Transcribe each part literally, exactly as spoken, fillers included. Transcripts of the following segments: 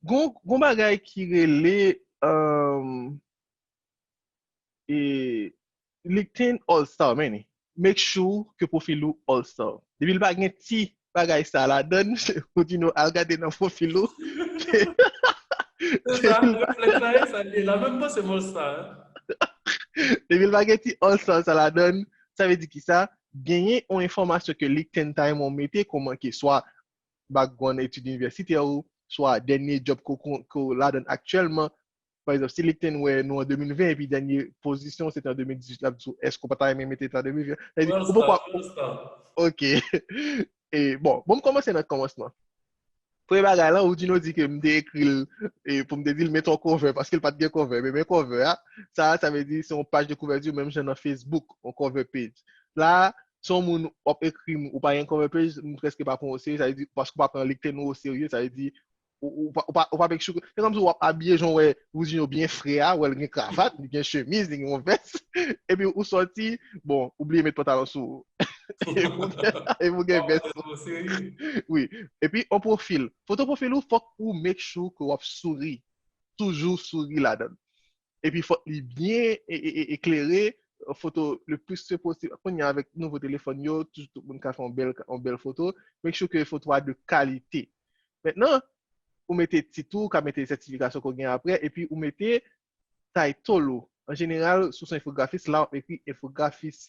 Gon, gon bagay ki rele um, e, LinkedIn All Star, man. Make sure ke pwofil ou All Star. Depi l pa gen ti bagay sa ladan, ou di nou al gade nan pwofil ou. Se sa, reflèks la, e sa li ye. La menm panse m All Star. Depi l pa gen ti All Star sa ladan, sa vle di ki sa? Genyen yon enfòmasyon ke LinkedIn Time ou mete kòman ke swa background etid inivèsitè ou, swa dènye job ke w ladan aktyèlman. Pa egzanp, si LinkedIn wè nou an de mil ven epi dènye pozisyon se te an de mil dizuit, l ap di w èske w pa ta renmen mete ta de mil ven? Sa vle di ou poko. Ok. E bon, bon, m kòmanse nan kòmansman. Premye bagay la, ou di nou di ke m te ekri l e pou m te di l mete yon cover paske l pa t gen cover. Men men cover a, sa, sa vle di se yon paj de kouvèti menm jan nan Facebook, yon cover page. La, si yon moun w ap ekri m, ou pa gen cover page, m prèske pa pran w serye, sa vle di paske w pa pran LinkedIn ou o serye, sa vle di ou, ou pa, ou pa, ou pa make sure. Se kòmsi w ap abiye jan w wè Woodjino byen fre a, wè l gen kravat, li gen chemiz, li gen yon vès, epi ou sòti, bon, ou bliye met pantalon sou ou. E pou gen, e pou gen vès. Wi. Epi yon pwofil. Foto pwofil ou, fòk ou make sure ke w ap souri. Toujou souri ladan l. Epi fòk li byen e, e, e, eklere, foto le plus que possible. Kounye a avèk nouvo telefòn yo, tout, tout moun ka fè yon bèl, yon bèl foto. Make sure ke foto a de kalite. Mentnan, ou mete tit ou, ou ka mete sètifikasyon ke w gen apre, epi ou mete title ou. An jeneral, si w se enfografis, la w ap ekri enfografis.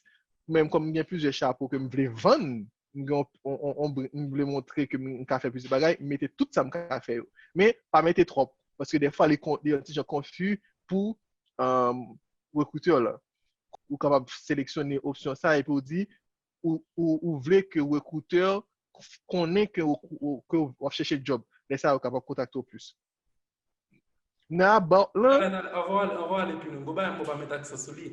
Menm kòm m gen plizyè chapo ke m vle vann, m gen yon, yon, yon, yon bri- m vle montre ke m ka fè plizyè bagay, m mete tout sa m ka fè yo. Men, pa mete twòp, paske dèfwa, li, kon- li yon ti jan konfi pou um, rekritè la. Ou kapab seleksyone opsyon sa epi ou di, ou, ou, ou vle ke rekritè konnen ke w, ou, ke w ap chèche djòb. Lè sa, yo kapab kontakte w plis. Nan about lan, Avan w ale, avan w ale pi lwen, gon bagay m pa met aksan sou li.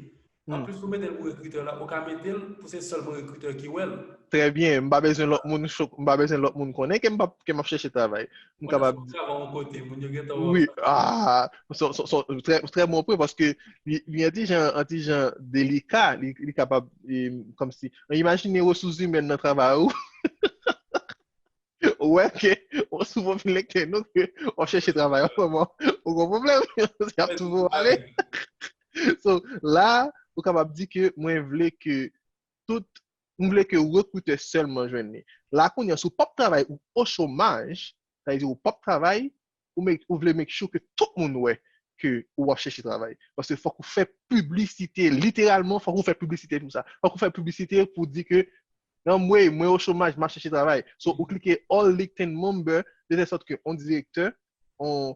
Anplis pou mete l pou rekritè la, ou ka mete l pou se sèlman rekritè ki wè l. Trè byen, m pa bezwen lòt moun cho- m pa bezwen lòt moun konnen ke m p ap, ke m ap chèche travay. M kapab di Travay yon kote, moun yo gentan wi, ah, so, so, so, trè, trè bon pwen paske li, li an ti jan, an ti jan delika, li, li kapab, e, kòmsi, imajine resous imèn nan travay ou. Ou wè ke, ou sou pwofil LinkedIn ou ke w ap chèche travay an se moman, ou gon pwoblèm, y ap touve w ale. So, la, ou kapab di ke mwen vle ke tout, m vle ke rekritè sèlman jwenn li. La kounye a, si w p ap travay ou o chomaj, sa vle di ou p ap travay, ou, make, ou vle make sure ke tout moun wè ke ou ap chèche travay. Paske fòk ou fè piblisite, literalman, fòk ou fè piblisite pou sa. Fòk ou fè piblisite pou di ke anmwey, mwen o chomaj, m ap chèche travay. So, ou klike all LinkedIn member, de tèl sòt ke yon direktè, yon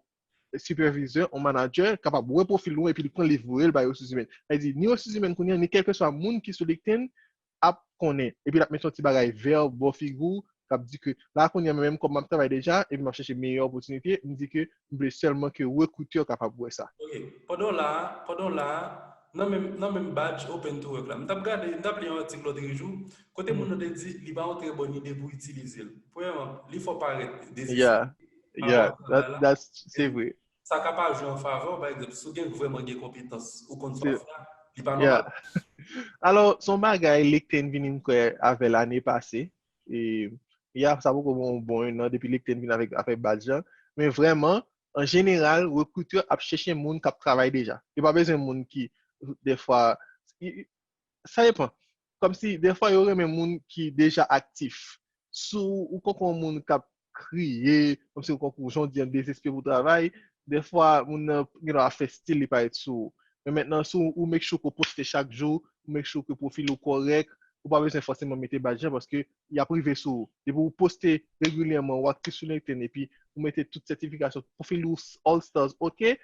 sipèvizè, yon manadjè, kapab wè pwofil ou epi li pran li voye l bay resous imèn. Sa vle di, ni resous imèn kounye a, ni kèlkeswa moun ki sou LinkedIn ap konnen. Epi l ap met yon ti bagay vè bò figi w, k ap di ke la kounye a menm kòm m ap travay deja, epi m ap chèche meyè opòtinite, m di ke m vle sèlman ke rekritè kapab wè sa. Ok. Pandan w la a, pandan w la a, nan menm, nan menm badge Open to Work la, m t ap gade, m t ap li yon atik lòt jou, kote moun nan te di li pa yon trè bòn ide pou itilize l. Premyèman, li fè w parèt dezespere. Yeah, yeah, that, that's, se vre. Sa ka pa jwe an favè w, pa egzanp, si w gen vrèman gen konpetans, ou konn sa w fè a, li pa nòmal. Alò, se yon bagay LinkedIn vin m kwè avè l ane pase. E, ya, sa poko bon, bon, yon an depi LinkedIn vin avèk afè badge lan. Men vrèman, an jeneral, rekritè ap chèche moun k ap travay deja. Yo pa bezwen moun ki, dèfwa, i- i- sa depann. Kòmsi, dèfwa, yo renmen moun ki deja aktif. Si w poko yon moun k ap kriye, kòmsi w poko jan w di an dezespere pou travay, dèfwa, moun nan gen dwa fè stil li parèt sou ou. Men mentnan, si w, ou make sure ke w poste chak jou, ou make sure ke pwofil ou kòrèk, ou pa bezwen fòseman mete badge lan paske y ap rive sou ou. Depi w poste regilyèman, w aktif sou LinkedIn, epi ou mete tout sètifikasyon, pwofil ou all stars, ok,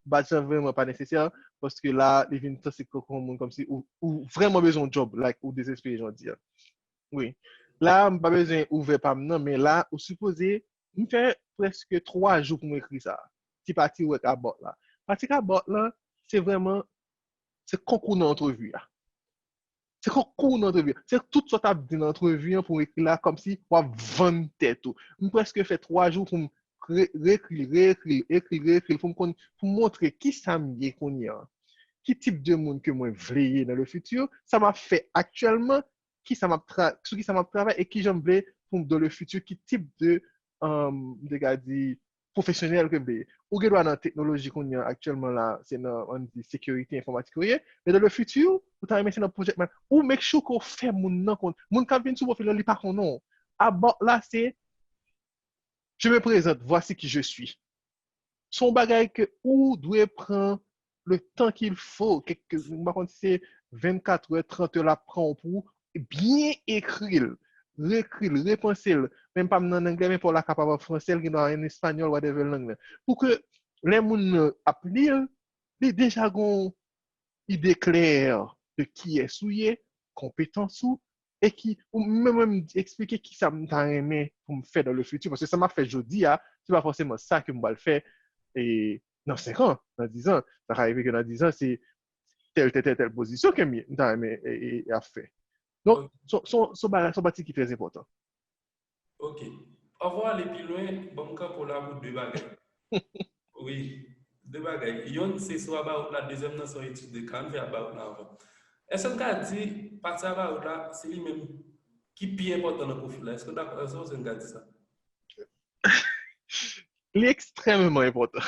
badge lan vrèman pa nesesè, paske la, li vin sanse kòm yon moun kòmsi ou, ou vrèman bezwen yon djòb, like, ou dezespere, jan w di a. Wi. La, m pa bezwen ouvè pa m nan, men la, ou sipoze, m fè prèske twa jou pou m ekri sa. Ti pati work about la. Pati about la, se vrèman, se konkou nan antrevi a. Se konkou nan antrevi a. Se tout sa w t ap di nan antrevi an pou w ekri la, kòmsi w ap vann tèt ou. M prèske fè twa jou pou m re- reekri l, reekri l, ekri l, reekri l, pou m konn, pou m montre ki sa m ye kounye a. Ki tip de moun ke mwen vle ye nan le futur, sa m ap fè aktyèlman, ki sa m ap tra, sou ki sa m ap travay e ki jan m vle pou m dans le futur, ki tip de, um, m te ka di, pwofesyonèl ke m te ye. Ou gen dwa nan teknoloji kounye a, aktyèlman la, se nan, ann di, sekirite enfòmatik ou ye, men dans le futur, ou ta renmen se nan project man. Ou make sure ke w fè moun nan konn. Moun k ap vin sou pwofil lan, li pa konnen w. About la, se, je me présente, voici qui je suis. Se yon bagay ke ou dwe pran le temps qu'il faut, kèk, m pa konn si se vennkat è, trant è l ap pran w pou ou byen ekri l, rekri l, repanse l. Menm pa m nan anglè, men pa w la kapab an fransè, l gen dwa an espanyòl, whatever lang nan. Pou ke lè moun nan ap li l, li deja gon ide klè de kiyès ou ye, konpetans ou, e ki, ou menm, menm eksplike ki sa m ta renmen pou m fè dans le futur, paske sa m ap fè jodi a, se pa fòseman sa ke m pral fè e, nan senk an, nan diz an. Sa ka rive ke nan diz an, se tèl, tèl, tèl, tèl pozisyon ke m, m ta renmen e, e, ap fè. Donk, se, se, se bagay, se yon pati ki trè enpòtan. Ok. Anvan w ale pi lwen, ban m kanpe w la pou de bagay. Wi, de bagay. Yonn se sou about la, dezyèm nan se yon etid de ka, ann fè about la anvan. Èske n ka di pati about la, se li menm ki pi enpòtan nan pwofil la? Èske w dakò? Èske n ka di sa? Li ekstrèmeman enpòtan.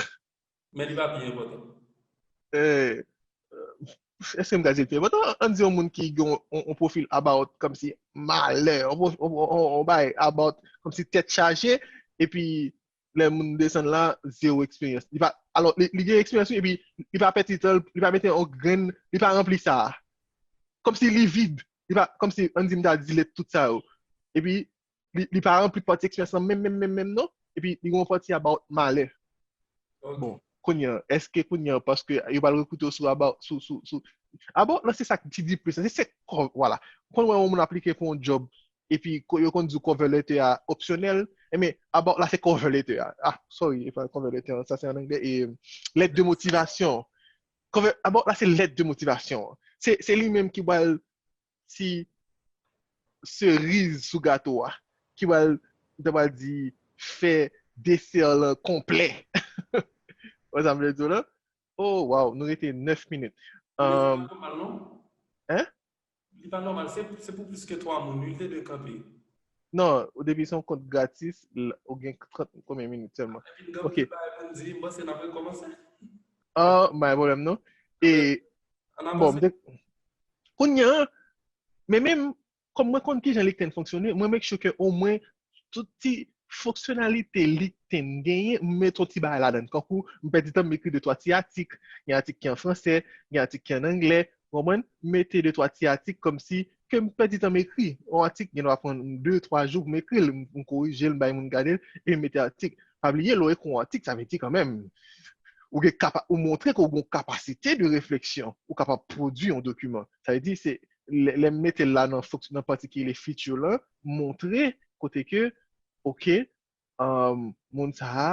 Men li pa pi enpòtan. Eh, èske m ka di l pi enpòtan? Ann di yon moun ki gen yon, yon pwofil about kòmsi malè, yon, yon, yon, yon bagay about kòmsi tèt chaje, epi lè moun desann la, zewo eksperyans. Li pa, alò, li, li gen eksperyans, wi, epi li pa pètitan, li pa mete yon grenn, li pa ranpli sa. Kòmsi li vid. Li pa, kòmsi, ann di m ta delete tout sa yo. Epi, li, li pa ranpli pati eksperyans lan menm, menm, menm, menm, non. Epi, li gen yon pati about malè. Bon, kounye a, èske kounye a, paske yo pral rekrite w sou about, sou, sou, sou, about lan se sa ki di plis, se, se, vwala. Ou konn wè yon moun aplike pou yon job, epi yo konn di w cover letter a opsyonèl, enben, about la se cover letter a. Ah, sorry, e pa cover letter, sa se an anglè, e lettre de motivation. Cover, about la se lettre de motivation. Se, se li menm ki pral ti seriz sou gato a, ki pral, m ta pral di, fè desè lan konplè. Wè sa m vle di w la? Oh, wow, nou rete nèf minit. Li pa nòmal, non? Hein? Li pa nòmal, se, se pou plis ke twa moun, wi, li te dwe kanpe. Non, ou depi se yon kont gratis, ou gen trant konbyen minit sèlman. Ok. M panse n ap rekòmanse. Ah, pa gen pwoblèm non. E, bon, kounye a, men menm, kòm mwen konn kijan LinkedIn fonksyone, mwen make sure ke omwen tout ti fonksyonalite LinkedIn genyen, m met yon ti bagay ladan. Kankou, m pèdi tan m ekri de twa ti atik, gen atik ki an fransè, gen atik ki an anglè, w konprann? M mete de twa ti atik kòmsi ke m pèdi tan m ekri. Yon atik, gen dwa pran m de, twa jou pou m ekri l, m korije l, m bay moun gade l, epi m mete atik. Pa bliye, lè w ekri yon atik, sa vle di kanmenm, ou gen kapa, ou montre ke w gen yon kapasite de refleksyon, ou kapab pwodui yon dokiman. Sa vle di, se lè, lè m mete l la nan fonks-, nan pati ki rele feature lan, montre kote ke, ok, um, moun sa a,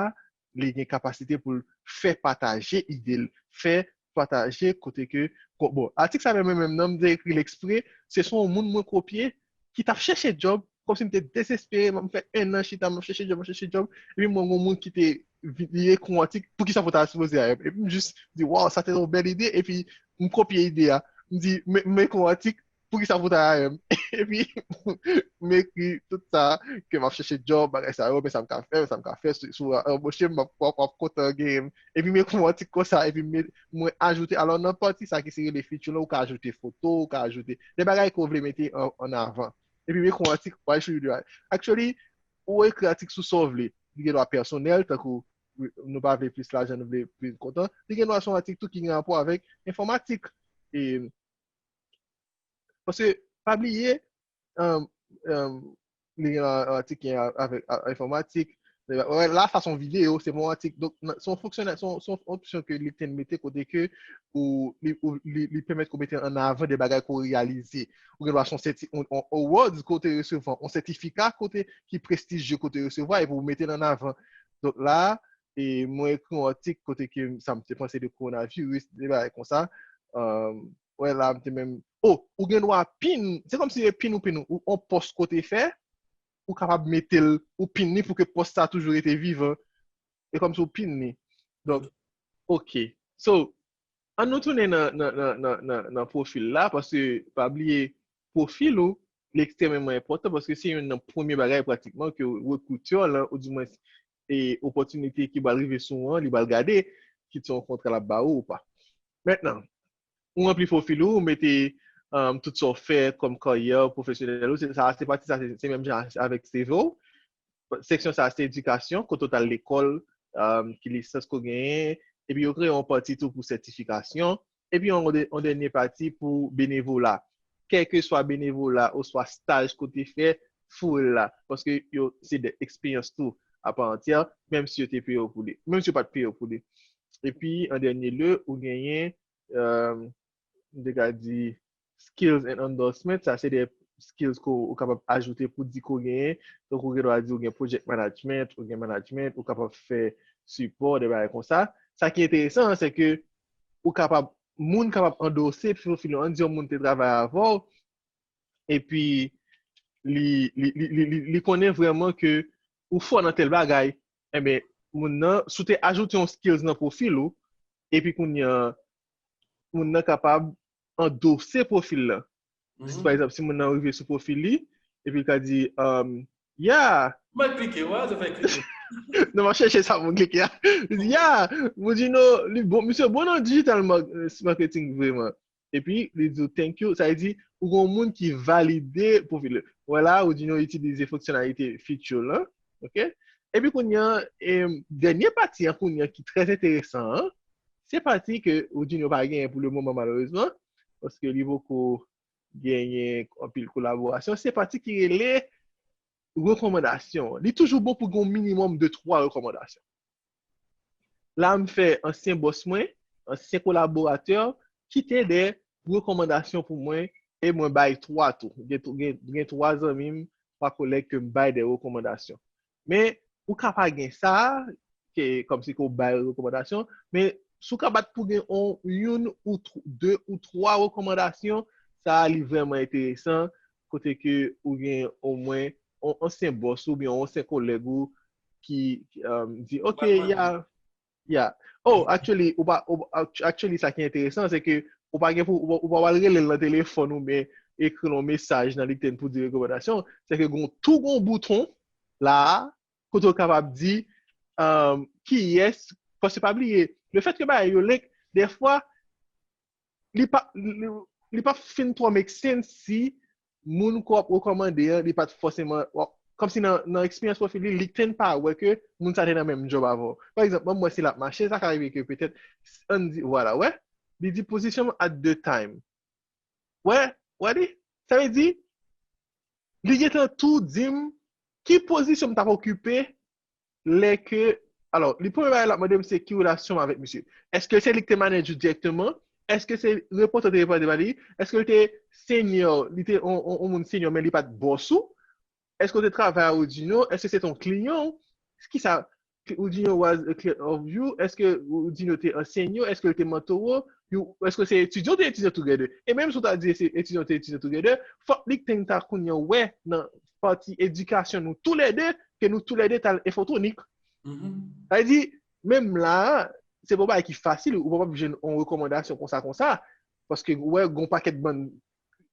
li gen kapasite pou l fè pataje ide l, fè pataje kote ke, bon, atik sa menm, menm nan, m te ekri l ekspre, se sou yon moun mwen kopye, ki t ap chèche djòb, kòmsi m te dezespere, m fè en an chita, m ap chèche djòb, m ap chèche djòb, epi m wè yon moun ki te, li ekri yon atik, poukisa pou ta sipoze a, epi m jis di, waw, sa te yon bèl ide, epi m kopye ide a, m di, men, men ekri yon atik, poukisa pou ta a m? Epi, m ekri tout sa, ke m ap chèche djòb, bagay sa yo, men sa m ka fè, men sa m ka fè, si, si w anboche m, m ap, w ap, w ap kontan genyen m. Epi m ekri yon atik konsa, epi m, mwen ajoute, alò nan pati sa ki se rele feature lan, ou ka ajoute foto, ou ka ajoute de bagay ke w vle mete an, an avan. Epi m ekri yon atik, why should you do that? Actually, ou ekri atik sou sa w vle. Li gen dwa pèsonèl, tankou nou pa vle plis lajan, nou vle plis kontan. Li gen dwa se yon atik tou ki gen rapò avèk enfòmatik. E, paske, pa bliye, um, um, li gen yon atik ki avèk enfòmatik. La, sa se yon videyo, se pa yon atik. Donk, se yon fonksyonè, se yon opsyon ke LinkedIn mete kote ke ou, li, ou, li, li pèmèt ke w mete an avan de bagay ke w reyalize. Ou gen dwa se yon sèti-, yon, yon awards ke w te resevwa, yon sètifika kote ki prestijye ke w te resevwa, epi w mete l an avan. Donk la, e mwen ekri yon atik kote ke sa m te panse de kowonaviris, de bagay konsa. Um, wè la, m te menm, oh, ou gen dwa pin, se kòmsi e pin ou pin ou, yon pòs ke w te fè, ou kapab mete l, ou pin li pou ke pòs sa toujou rete vivan. E kòmsi w pin li. Donk, ok. So, ann nou tounen nan, nan, nan, nan, nan, nan pwofil la, paske pa bliye, pwofil ou, li ekstrèmeman enpòtan, paske se youn nan premye bagay pratikman ke rekritè lan, oudimwens e opòtinite ki pral rive sou ou an, li pral gade kit se yon kontra l ap ba ou ou pa. Mentnan, ou ranpli pwofil ou, ou mete um, tout sa w fè kòm karyè pwofesyonèl ou, se, sa, se pati sa, se, se menm jan avèk C V w. Seksyon sa, se edikasyon, kote w t al lekòl, um, ki lisans ke w genyen, epi yo kreye yon pati tou pou sètifikasyon, epi yon, yon dènye pati pou benevola. Kèlkeswa benevola oswa staj ke w te fè, foure l la, paske yo se de eksperyans tou apa antye, menm si yo te peye w pou li, menm si yo pa t peye w pou li. Epi, an dènye lye, ou genyen, um, m te ka di, skills and endorsement, sa se de skills ke w kapab ajoute pou di ke w genyen. Donk, ou gen dwa di ou gen project management, ou gen management, ou kapab fè sipò, de bagay konsa. Sa ki enteresan an, se ke ou kapab, moun kapab andose pwofil ou. Ann di yon moun te travay avè w, epi li, li, li, li, li, li konnen vrèman ke ou fò nan tèl bagay, enben, moun nan, si w te ajoute yon skills nan pwofil ou, epi kounye a, moun nan kapab andose pwofil la. Si, pa egzanp, si moun nan rive sou pwofil li, epi l ka di, um, yeah, Mwen klike, wè, sa fè klike. Non, m ap chèche sa pou m klike a. Li di, yeah, Woodino, li bon, misye bon nan digital mar- marketing vreman. Epi, li di, thank you, sa vle di, ou gen yon moun ki valide pwofil. Vwala, Woodino itilize fonksyonalite feature la. Ok? Epi, kounye a, em, dènye pati an, kounye a, ki trè enteresan an, se pati ke Woodino pa genyen pou le moman, malerezman, paske li poko genyen anpil kolaborasyon. Se pati ki rele rekòmandasyon. Li toujou bon pou gen yon minimòm de twa rekòmandasyon. La, m fè ansyen bòs mwen, ansyen kolaboratè, kite de rekòmandasyon pou mwen, e mwen bay twa tou. Gen, gen, gen twa zanmi m, twa kolèg ke m bay de rekòmandasyon. Men, ou ka pa gen sa, ke, kòmsi ke w bay rekòmandasyon, men si w ka bat pou gen on, youn ou tw- de ou twa rekòmandasyon, sa a li vrèman enteresan, kote ke ou gen omwen on ansyen bòs ou oubyen on ansyen kolèg ou ki, ki, um, di, ok, ya, ya. Oh, actually, ou pa, ou, act- actually, sa ki enteresan, se ke ou pa gen pou, ou pa, ou pa pral rele l nan telefòn oubyen ekri l yon mesaj nan LinkedIn pou di rekòmandasyon, se ke gon, tou gon bouton la, kote w kapab di, um, kiyès, paske pa bliye, le fèt ke bagay yo link, dèfwa, li pa, li, li pa fin twò make sense si moun ke w ap rekòmande an, li pa t fòseman, w ap- kòmsi nan, nan eksperyans pwofil li, LinkedIn pa wè ke moun sa te nan menm job avè w. Pa egzanp, ban m wè si l ap mache, sa ka rive ke petèt, ann di, vwala, wè, li di position at the time. Wè, wè li? Sa vle di, li gentan tou di m ki pozisyon m t ap okipe lè ke, alò, li premye bagay l ap mande m se ki relasyon m avèk misye. Èske se li ki te manage ou dirèkteman? Èske se repòte w te repòte ba li? Èske l te senior, li te on, on, on moun senior, men li pa t bòs ou? Èske w te travay a Woodino? Èske se te yon kliyan w? Kisa? Woodino was a client of you? Èske Woodino te anseye w? Èske l te mantò w? Èske se etidyan w te etidyan together? E menm si w ta di se etidyan w te etidyan together, fòk LinkedIn ta kounye a wè nan pati edikasyon nou toulède, ke nou toulède t al enfotwonik. Sa vle di, menm la, se pa yon bagay ki fasil, ou pa p ap jwenn yon rekòmandasyon konsa, konsa, paske ou wè, gon pakèt bann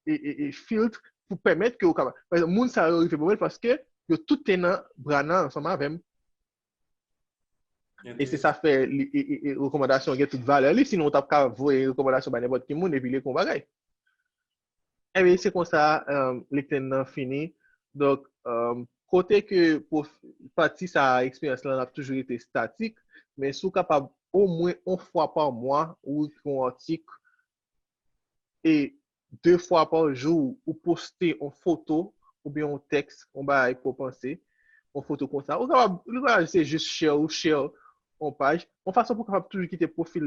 e, e, e filt pou pèmèt ke ou kapab. Pa egzanp, moun sa yo rive ban mwen l paske yo tout te nan Brana ansanm avè m. E se sa fè li, e, e, e, rekòmandasyon gen tout valè li, sinon ou t ap ka voye rekòmandasyon ba nenpòt ki moun epi li ekri yon bagay. Ebyen, se konsa, um, LinkedIn nan fini. Donk, um, kote ke pati sa a eksperyans lan ap toujou rete statik, men si w kapab omwen yon fwa pa mwa ou ekri yon atik e de fwa pa jou ou poste yon foto oubyen yon tèks, yon bagay ke w panse, yon foto konsa. Ou kapab, ou kapab se jis share ou share yon paj, yon fason pou w kapab toujou kite pwofil